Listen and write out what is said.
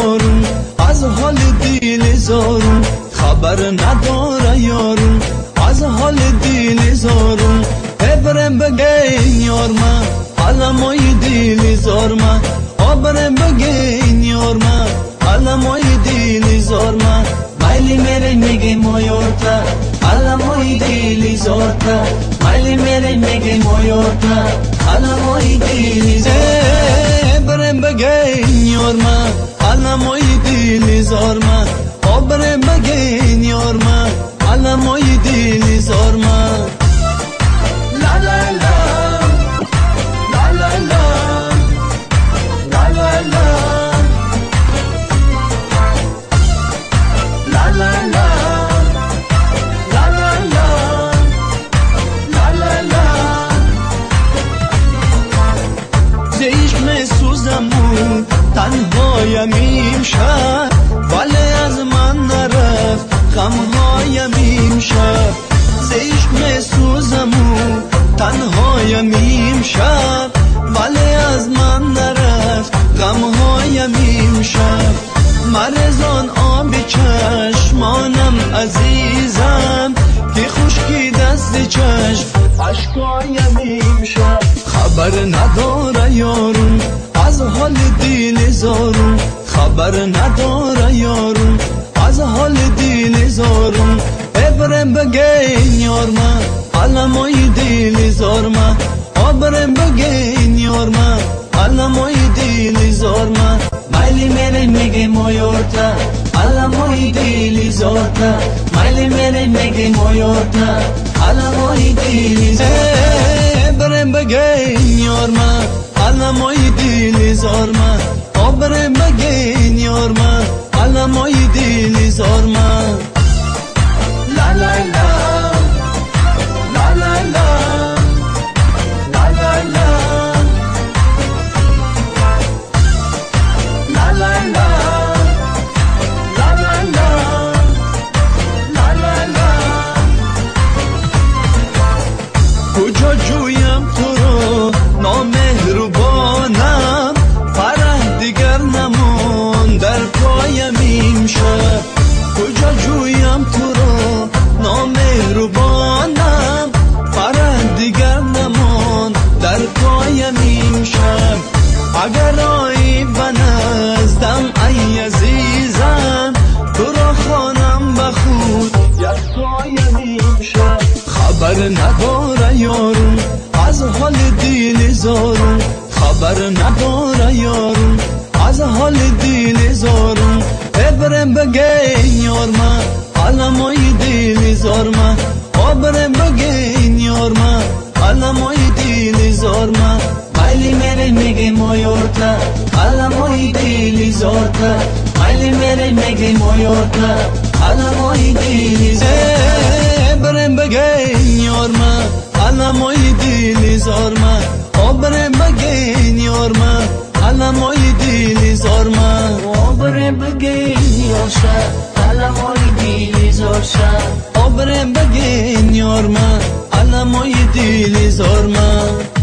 یارم از حال دل زارم خبر نداره یارم از حال دل زارم ابرم بگین یارم علمای دل زارم ابرم بگین یارم علمای دل زارم مایلی میره میگه مویورتا علمای دل زارتا مایلی میره میگه مویورتا علمای دل زارتا ابرم بگین یارم علمای دل زارم ابرم بگین یارم علمای دل زارم لا لا لا لا لا لا لا لا لا لا لا لا لا لا لا لا لا زیش مسوزم تنهایم امشب ولی از من نرفت غمهایم امشب زیش مسوزم تنهایم امشب ولی از من نرفت غمهایم امشب مرزان آب چشمانم عزیزم که خشکی دست چشم اشکایم امشب خبر نداره یارم از حال دل زارم خبر نداره یارم از حال دل زارم ابرم بگین یارم علمای دل زارم ابرم بگین یارم علمای دل زارم مایلی میره میگه مویورتا علمای دل زارتا مایلی میره میگه مویورتا علمای دل زارتا ابرم بگین یارم علمای دل زارم ابرم بگین یارم علمای دل زارم لا لا لا لا لا لا لا لا لا لا لا لا لا لا لا لا لا لا کجا جویم تو رو نامهربانم فرح دیگر نمون در پایم امشب کجا جویم تو رو نامهربانم فرح دیگر نمون در پایم امشب اگر آیی به نزدم ای عزیزم تو را خوانم به خود یک پایم امشب خبر نداره یارم از حال دل زارم خبر نداره یارم از حال دل زارم ابرم بگین یارم علمای دل زارم ابرم بگین یارم علمای دل زارم مایلی میره میگه مویورتا علمای دل زارتا مایلی میره میگه مویورتا علمای دل زارتا ابرم بگین یارم علمای دل زارم ابرم بگین یارم علمای دل زارم ابرم بگین یارشا علمای دل زارشا ابرم بگین یارم علمای دل زارم.